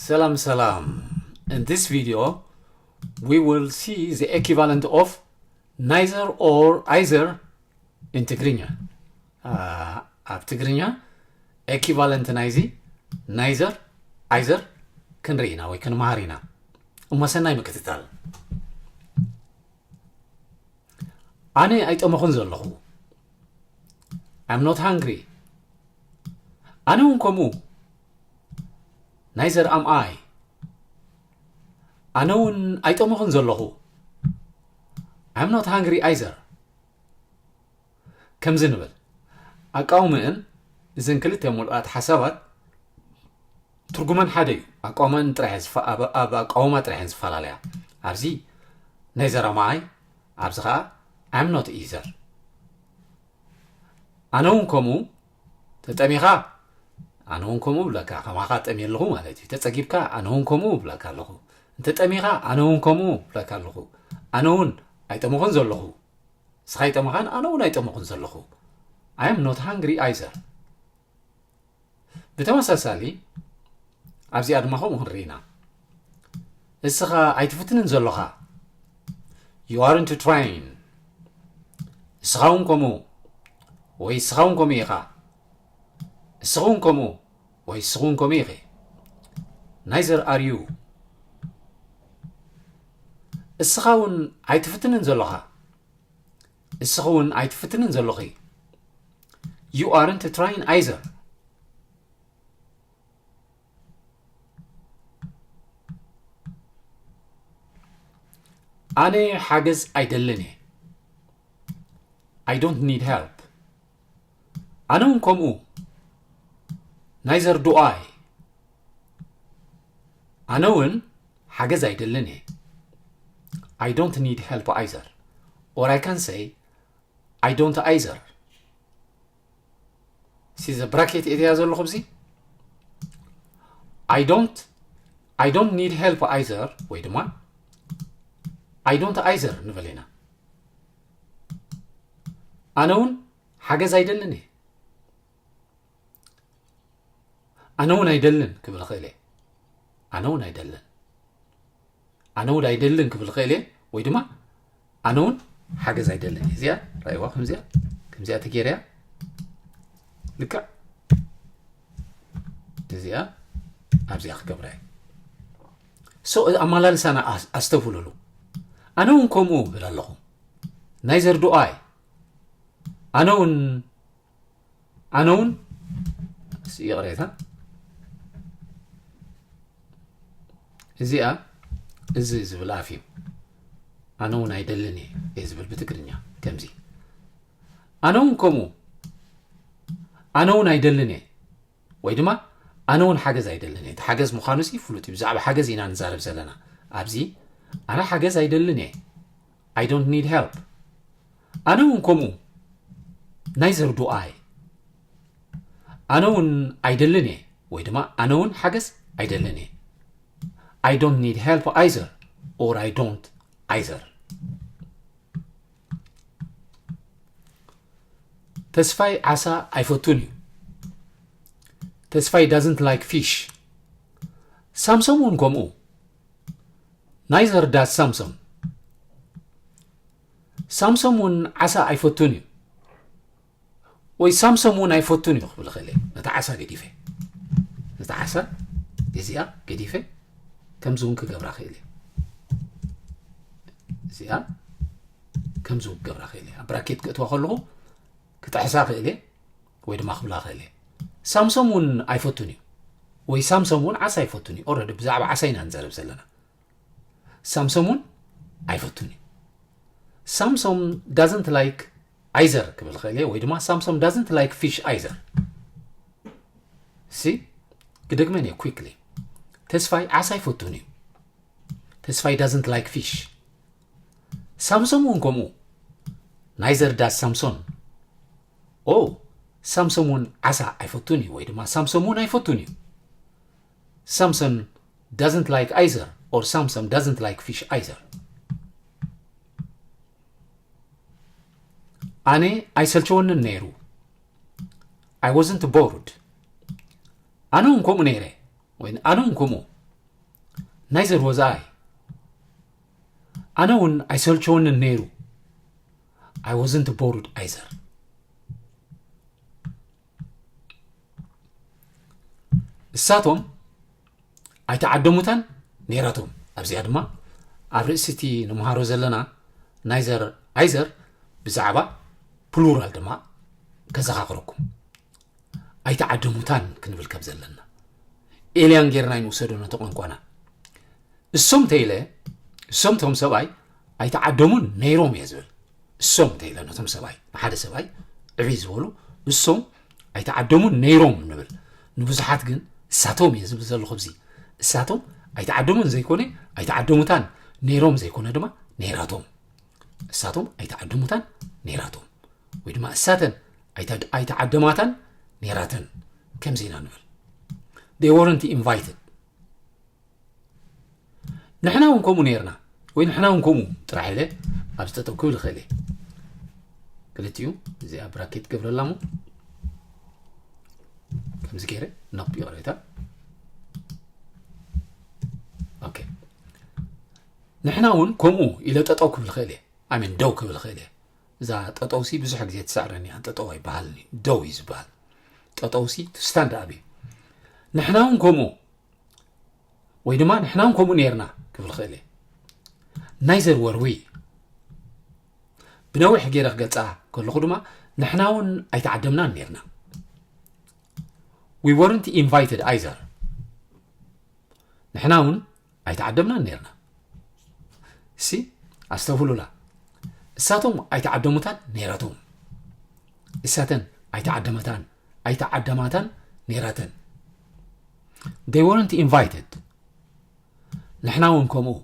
ሰላም ሰላም። In this video, we will see the equivalent of neither or either in ትግርኛ። ኣብ ትግርኛ equivalent ናይዚ neither either ክንርኢ ኢና ወይ ክንመሃር ኢና። እሞ ሰናይ ምክትታል። ኣነ ኣይጠመኹን ዘለኹ። I'm not hungry. ኣነ እውን ከምኡ። Neither am I. ኣነ እውን ኣይጠመኹን ዘለኹ። I'm not hungry either. ከምዚ ንብል። ኣቃውምእን እዘን ክልተ ምሉኣት ሓሳባት ትርጉመን ሓደ እዩ። ኣቃውምእን ጥራሕ እየ ዝፈ-፣ ኣብ፣ ኣብ ኣቃውማ ጥራሕ እየን ዝፈላለያ። ኣብዚ neither am I፣ ኣብዚ ኸዓ I'm not either። ኣነ እውን ከምኡ። ተጠሚኻ ኣነ እውን ከምኡ ብለካ፣ ከማኻ ጠምየ ኣለኹ ማለት እዩ። ተጸጊብካ ኣነ እውን ከምኡ ብለካ ኣለኹ። እንተጠሚኻ ኣነ እውን ከምኡ ብለካ ኣለኹ። ኣነ እውን ኣይጠመኹን ዘለኹ። ንስኻ ኣይጠመኻን፣ ኣነ እውን ኣይጠመኹን ዘለኹ። I am not hungry either. ብተመሳሳሊ ኣብዚኣ ድማ ከምኡ ክንርኢ ኢና። እስኻ ኣይትፍትንን ዘለኻ። You aren't trying. እስኻ እውን ከምኡ ወይ እስኻ እውን ከምኡ ኢኻ። እስኻ እውን ከምኡ ወይ እስኻ እውን ከምኡ ኢኺ። Neither are you. እስኻ እውን ኣይትፍትንን ዘለኻ። እስኺ እውን ኣይትፍትንን ዘለኺ። You aren't trying either. ኣነ ሓገዝ ኣይደልን እየ። I don't need help. ኣነ እውን ከምኡ። Neither do I. ኣነ እውን ሓገዝ ኣይደልን እየ። I don't need help either. Or I can say, I don't either. See the bracket እዚኣ ዘለኹ ኣብዚ? I don't, I don't need help either ወይ ድማ I don't either ንበል ኢና። ኣነ እውን ሓገዝ ኣይደልን እየ። ኣነ እውን ኣይደልን ክብል እኽእል እየ። ኣነ እውን ኣይደልን። ኣነ እውን ኣይደልን ክብል እኽእል እየ። ወይ ድማ ኣነ እውን ሓገዝ ኣይደልን እየ። እዚኣ ራእይዋ ከምዚኣ፣ ከምዚኣ ተገይረያ። ልክዕ እዚኣ ኣብዚኣ ክገብራ እየ። So፣ እዚ ኣመላልሳና ኣስ-፣ ኣስተውህሉሉ። ኣነ እውን ከምኡ እብል ኣለኹ። Neither do I. ኣነ እውን፣ ኣነ እውን፣ ይቕሬታ። እዚኣ፣ እዚ ዝብል ኣፍ እዩ። ኣነ እውን ኣይደልን እየ፣ እየ ዝብል ብትግርኛ። ከምዚ። ኣነ እውን ከምኡ። ኣነ እውን ኣይደልን እየ። ወይ ድማ፣ ኣነ እውን ሓገዝ ኣይደልን እየ። እቲ ሓገዝ ምዃኑ ሲ ፍሉጥ እዩ። ብዛዕባ ሓገዝ ኢና ንዛረብ ዘለና። ኣብዚ፣ ኣነ ሓገዝ ኣይደልን እየ። I don't need help. ኣነ እውን ከምኡ። Neither do I. ኣነ እውን ኣይደልን እየ። ወይ ድማ፣ ኣነ እውን ሓገዝ ኣይደልን እየ። I don't need help either. Or I don't either. ተስፋይ ዓሳ ኣይፈቱን እዩ። ተስፋይ doesn't like fish. ሳምሶም እውን ከምኡ። Neither does ሳምሶም። ሳምሶም እውን ዓሳ ኣይፈቱን እዩ። ወይ ሳምሶም እውን ኣይፈቱን እዩ ክብል እኽእል እየ። ነታ ዓሳ ገዲፈ። ነታ ዓሳ እዚኣ ገዲፈ ከምዚ እውን ክገብራ እኽእል እየ። እዚኣ ከምዚ እውን ክገብራ እኽእል እየ። ኣብ ብራኬት ክእትዋ ከለኹ ክጥሕሳ እኽእል እየ ወይ ድማ ክብላ እኽእል እየ። ሳምሶም እውን ኣይፈቱን እዩ። ወይ ሳምሶም እውን ዓሳ ኣይፈቱን እዩ። Already ብዛዕባ ዓሳ ኢና ንዛረብ ዘለና። ሳምሶም እውን ኣይፈቱን እዩ። ሳምሶም doesn't like either ክብል እኽእል እየ፣ ወይ ድማ ሳምሶም doesn't like fish either። ሲ፣ ክደግመን እየ quickly። ተስፋይ ዓሳ ኣይፈቱን እዩ። ተስፋይ doesn't like fish። ሳምሶም እውን ከምኡ። Neither does ሳምሶን። ኦ፣ ሳምሶም እውን ዓሳ ኣይፈቱን እዩ፣ ወይ ድማ ሳምሶም እውን ኣይፈቱን እዩ። ሳምሶን doesn't like either, or ሳምሶም doesn't like fish either. ኣነ ኣይሰልቸወንን ነይሩ። I wasn't bored. ኣነ እውን ከምኡ ነይረ። ወይ ኣነ እውን ከምኡ። Neither was I. ኣነ እውን ኣይሰልቸወንን ነይሩ። I wasn't bored either. እሳቶም ኣይተዓደሙታን ነይራቶም። ኣብዚኣ ድማ ኣብ ርእሲ እቲ ንመሃሮ ዘለና neither either ብዛዕባ ፕሉራል ድማ ከዘኻኽረኩም። ኣይተዓደሙታን ክንብል ከም ዘለና ኤልያን ጌርና ይንውሰዶ ነቲ ቋንቋና። እሶም ተይለ እሶም ቶም ሰብኣይ ኣይተዓደሙን ነይሮም እየ ዝብል። እሶም ተይለ ነቶም ሰብኣይ ንሓደ ሰብኣይ ዕብይ ዝበሉ እሶም ኣይተዓደሙን ነይሮም ንብል። ንብዙሓት ግን እሳቶም እየ ዝብል ዘለኹ። እዚ እሳቶም ኣይተዓደሙን ዘይኮነ ኣይተዓደሙታን ነይሮም ዘይኮነ ድማ ነይራቶም። እሳቶም ኣይተዓደሙታን ነይራቶም ወይ ድማ እሳተን ኣይተዓደማታን ነይራተን ከምዚ ኢና ንብል። They weren't invited። ንሕና እውን ከምኡ ነይርና ወይ ንሕና እውን ከምኡ ጥራሕ ኢለ ኣብዚ ጠጠው ክብል ይኽእል እየ። ክልቲኡ እዚኣ ብራኬት ገብረላ እሞ ከምዚ ገይረ ነቕ ይቕሬታ። ኦኬ፣ ንሕና እውን ከምኡ ኢለ ጠጠው ክብል ይኽእል እየ። ኣሜን ደው ክብል ይኽእል እየ። እዛ ጠጠውሲ ብዙሕ ግዜ ትስዕረኒ እያ። ጠጠው ኣይበሃልን እዩ፣ ደው እዩ ዝበሃል። ጠጠውሲ ስታንድ ኣፕ እዩ። ንሕና እውን ከምኡ ወይ ድማ ንሕና እውን ከምኡ ነይርና ክብል ይኽእል እየ። Neither were we። ብነዊሕ ገይረ ክገልፃ ከለኹ ድማ ንሕና እውን ኣይተዓደምናን ነይርና። We weren't invited either። ንሕና እውን ኣይተዓደምናን ነይርና። እሲ ኣስተውህሉላ። እሳቶም ኣይተዓደሙታን ነይራቶም። እሳተን ኣይተዓደመታን ኣይተዓደማታን ነይራተን። They weren't invited። ንሕና እውን ከምኡ።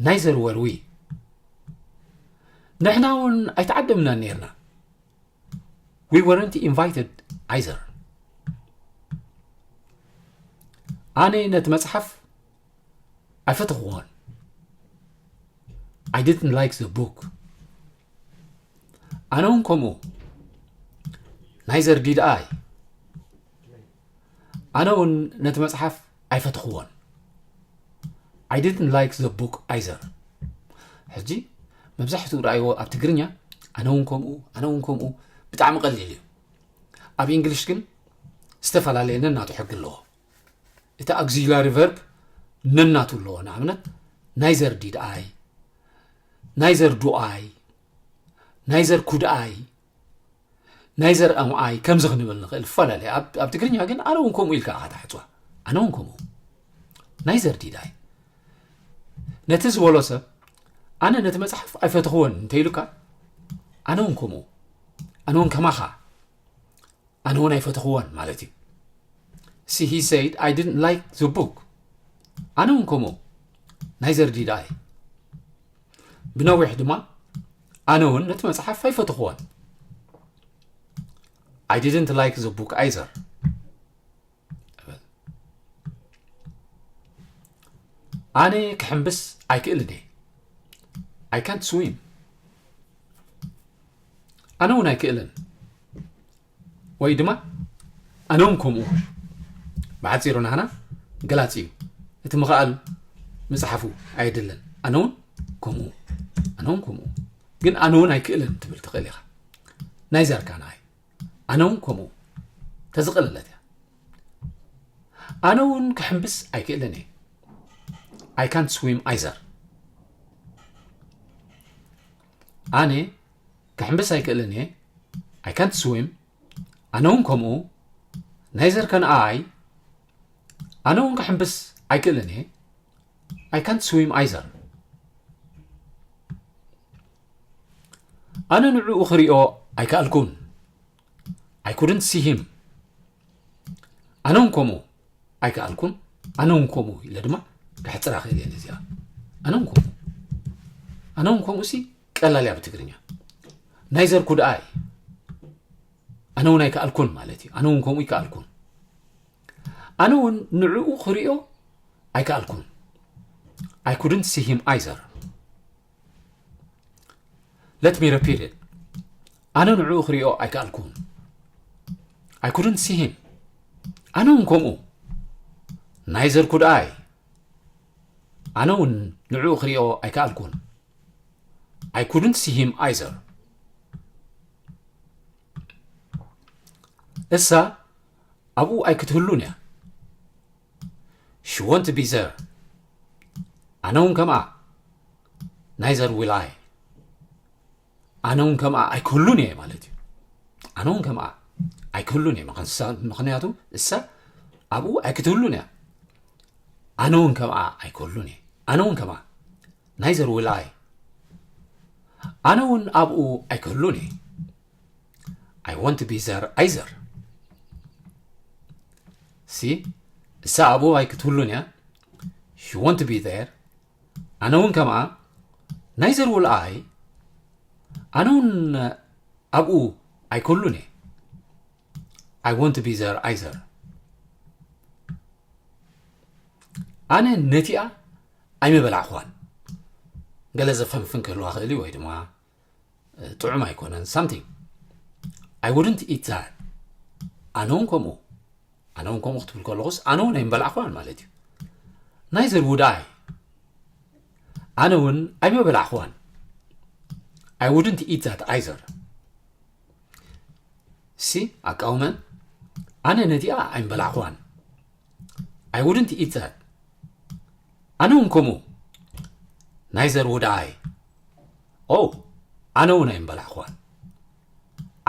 Neither were we። ንሕና እውን ኣይተዓደምናን ነይርና። We weren't invited either። ኣነ ነቲ መጽሓፍ ኣይፈተኽዎን። I didn't like the book። ኣነ እውን ከምኡ። Neither did I። ኣነ እውን ነቲ መጽሓፍ ኣይፈተኽዎን። I didn't like the book either። ሕጂ መብዛሕትኡ ረኣይዎ ኣብ ትግርኛ ኣነ እውን ከምኡ ኣነ እውን ከምኡ ብጣዕሚ ቀሊል እዩ። ኣብ እንግሊሽ ግን ዝተፈላለየ ነናቱ ሕጊ ኣለዎ። እቲ ኣግዚላሪ ቨርብ ነናቱ ኣለዎ። ንኣብነት neither did I፣ neither do I፣ neither could I፣ neither am I ከምዚ ክንብል ንኽእል። ይፈላለየ ኣብ ትግርኛ ግን ኣነ እውን ከምኡ ኢልካ ኢኻ ትሓጽዋ። ኣነ እውን ከምኡ። Neither did I። ነቲ ዝበሎ ሰብ ኣነ ነቲ መጽሓፍ ኣይፈተኽዎን እንተኢሉካ ኣነ እውን ከምኡ ኣነ እውን ከማኻ ኣነ እውን ኣይፈተኽዎን ማለት እዩ። See, he said I didn't like the book። ኣነ እውን ከምኡ። Neither did I። ብነዊሕ ድማ ኣነ እውን ነቲ መጽሓፍ ኣይፈተኽዎን። I didn't like the book either። ኣነ ክሕምብስ ኣይክእልን እየ። I can't swim። ኣነ እውን ኣይክእልን። ወይ ድማ ኣነ እውን ከምኡ። ብሓፂሩ ናህና ገላፂ እዩ። እቲ ምኽኣል ምፅሓፉ ኣየድልን። ኣነ እውን ከምኡ ኣነ እውን ከምኡ። ግን ኣነ እውን ኣይክእልን ትብል ትኽእል ኢኻ። Neither can I። ኣነ እውን ከምኡ። ተዝቐለለት እያ። ኣነ እውን ክሕምብስ ኣይክእልን እየ። I can't swim either። ኣነ ክሕምብስ ኣይክእልን እየ። I can't swim። ኣነ እውን ከምኡ። Neither can I። ኣነ እውን ክሕምብስ ኣይክእልን እየ። I can't swim either። ኣነ ንዕኡ ክሪኦ ኣይከኣልኩን። I couldn't see him። ኣነ እውን ከምኡ ኣይከኣልኩን። ኣነ እውን ከምኡ ኢለ ድማ ከሕፅራ ክእል እየ ነዚኣ። ኣነ እውን ከምኡ ኣነ እውን ከምኡ ሲ ቀላል እያ ብትግርኛ። Neither could I። ኣነ እውን ኣይከኣልኩን ማለት እዩ። ኣነ እውን ከምኡ ይከኣልኩን። ኣነ እውን ንዕኡ ክሪኦ ኣይከኣልኩን። I couldn't see him either። Let me repeat it. ኣነ ንዕኡ ክሪኦ ኣይከኣልኩን። I couldn't see him። ኣነ እውን ከምኡ። Neither could I። ኣነ እውን ንዕኡ ክሪኦ ኣይከኣልኩን። I couldn't see him either. እሳ ኣብኡ ኣይክትህሉን እያ። She won't be there. ኣነ እውን ከምኣ። Neither will I. ኣነ እውን ከምኣ ኣይክህሉን እየ ማለት እዩ። ኣነ እውን ከምኣ ኣይክህሉን እየ። ምኽንያቱ እሳ ኣብኡ ኣይክትህሉን እያ። ኣነ እውን ከምኣ ኣይክህሉን እየ። ኣነ እውን ከምኣ። Neither will I. ኣነ እውን ኣብኡ ኣይክህሉን እየ። I won't be there either. ሲ እሳ ኣብኡ ኣይክትህሉን እያ። She won't be there. ኣነ እውን ከምኣ። Neither will I. ኣነ እውን ኣብኡ ኣይክህሉን እየ። I won't be there either. ኣነ ነቲኣ ኣይምበላዕኽዋን። ገለ ዘፈንፍን ክህልዋ ክእል እዩ ወይ ድማ ጥዑም ኣይኮነን፣ something. I wouldn't eat that. ኣነ እውን ከምኡ ኣነ እውን ከምኡ ክትብል ከለኹስ ኣነ እውን ኣይምበላዕኽዋን ማለት እዩ። Neither would I. ኣነ እውን ኣይምበላዕኽዋን። I wouldn't eat that either. ሲ ኣቃውመን ኣነ ነቲኣ ኣይምበላዕኽዋን። I wouldn't eat that. ኣነ እውን ከምኡ። Neither would I. ኦ ኣነ እውን ኣይምበላዕኽዋን።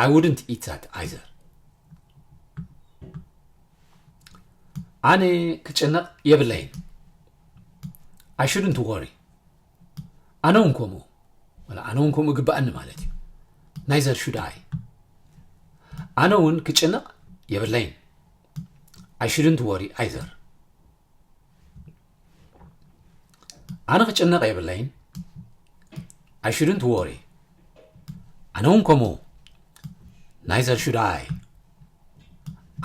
I wouldn't eat that either. ኣነ ክጭነቕ የብለይን። I shouldn't worry. ኣነ እውን ከምኡ። ኣነ እውን ከምኡ ግባኣኒ ማለት እዩ። Neither should I. ኣነ እውን ክጭነቕ የብለይን። I shouldn't worry either. ኣነ ክጭነቕ የብለይን። I shouldn't worry. ኣነ እውን ከምኡ። Neither should I.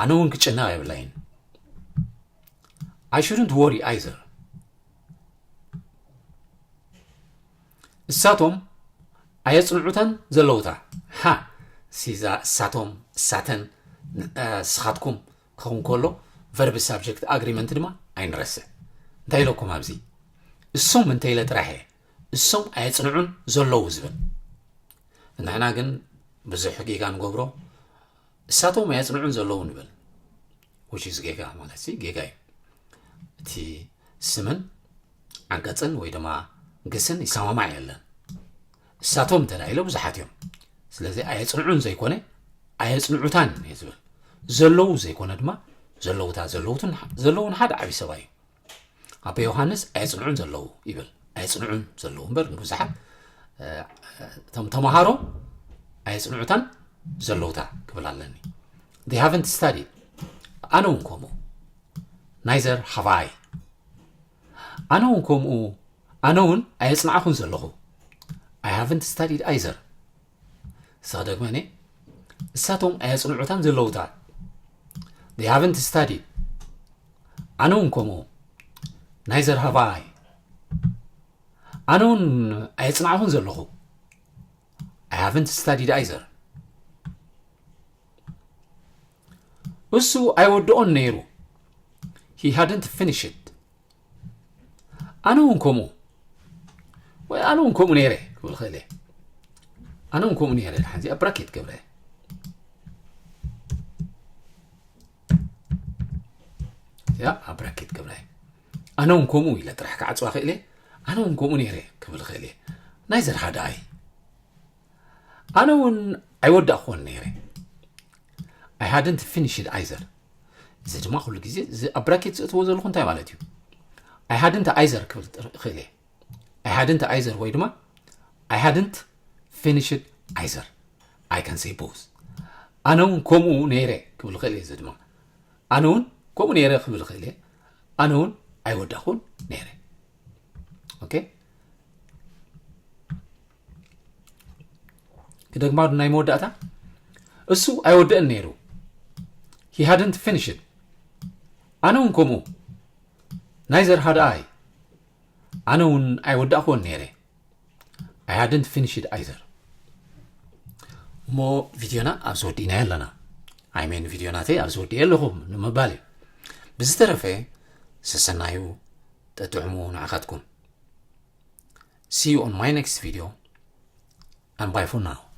ኣነ እውን ክጭነቕ የብለይን። I shouldn't worry either. እሳቶም ኣየጽንዑታን ዘለውታ። ሃ ሲዛ እሳቶም እሳተን ንስኻትኩም ክኸውን ከሎ verb subject agreement ድማ ኣይንረስዕ። እንታይ ኢለኩም ኣብዚ? እሶም እንተኢለ ጥራሕ እየ እሶም ኣየጽንዑን ዘለዉ ዝብል። ንሕና ግን ብዙሕ ጌጋ ንገብሮ። እሳቶም ኣየጽንዑን ዘለዉ ንብል። Which is ጌጋ ማለት ሲ ጌጋ እዩ። እቲ ስምን ዓንቀጽን ወይ ድማ ግስን ይሰማማዕ የለን። እሳቶም እንተ ኢለ ብዙሓት እዮም። ስለዚ ኣየጽንዑን ዘይኮነ ኣየጽንዑታን እየ ዝብል። ዘለዉ ዘይኮነ ድማ ዘለውታ ዘለውትን ዘለውን ሓደ ዓብዪ ሰብኣይ እዩ። ኣቦ ዮሃንስ ኣየጽንዑን ዘለዉ ይብል። ኣየጽንዑን ዘለዉ እምበር ንብዙሓት እቶም ተምሃሮ ኣየጽንዑታን ዘለውታ ክብል ኣለኒ። They haven't studied. ኣነ እውን ከምኡ። Neither have I. ኣነ እውን ከምኡ። ኣነ እውን ኣየጽናዕኹን ዘለኹ። I haven't studied either. እሳ ደግመ እኔ እሳቶም ኣየጽንዑታን ዘለውታ። They haven't studied. ኣነ እውን ከምኡ። Neither have I. ኣነ እውን ኣየጽናዕኹን ዘለኹ። I haven't studied either. እሱ ኣይወድኦን ነይሩ። He hadn't finished. ኣነ እውን ከምኡ ወይ ኣነ እውን ከምኡ ነይረ ክብል ክእል እየ። ኣነ እውን ከምኡ ነይረ። ሓዚ ኣብ ብራኬት ገብረ እያ ኣብ ብራኬት ገብረ እየ። ኣነ እውን ከምኡ ኢለ ጥራሕ ክዓፅዋ ክእል እየ። ኣነ እውን ከምኡ ነይረ ክብል ክእል እየ። ናይ ዘርሃ ደኣይ ኣነ እውን ኣይወዳእክዎን ነይረ። I hadn't finished either. እዚ ድማ ኩሉ ግዜ እዚ ኣብ ብራኬት ዘእትዎ ዘለኹ እንታይ ማለት እዩ? I hadn't either ክብል ክእል እየ። I hadn't either ወይ ድማ I hadn't finished either. I can say both. ኣነ እውን ከምኡ ነይረ ክብል ክእል እየ። እዚ ድማ ኣነ እውን ከምኡ ነይረ ክብል ክእል እየ። ኣነ እውን ኣይወዳእኩን ነይረ። ኦኬ። ክደግማ ናይ መወዳእታ እሱ ኣይወደእን ነይሩ። He hadn't finished. ኣነ እውን ከምኡ። Neither had I. ኣነ እውን ኣይወዳእኩዎን ነይረ። I hadn't finished either. እሞ ቪድዮና ኣብዚ ወዲእናዮ ኣለና። I mean ቪድዮ ናተይ ኣብዚ ወዲኤ ኣለኹ ንምባል እዩ። ብዝተረፈ ሰሰናዩ ጠጥዕሙ ንዓኻትኩም። See you on my next video, and bye for now.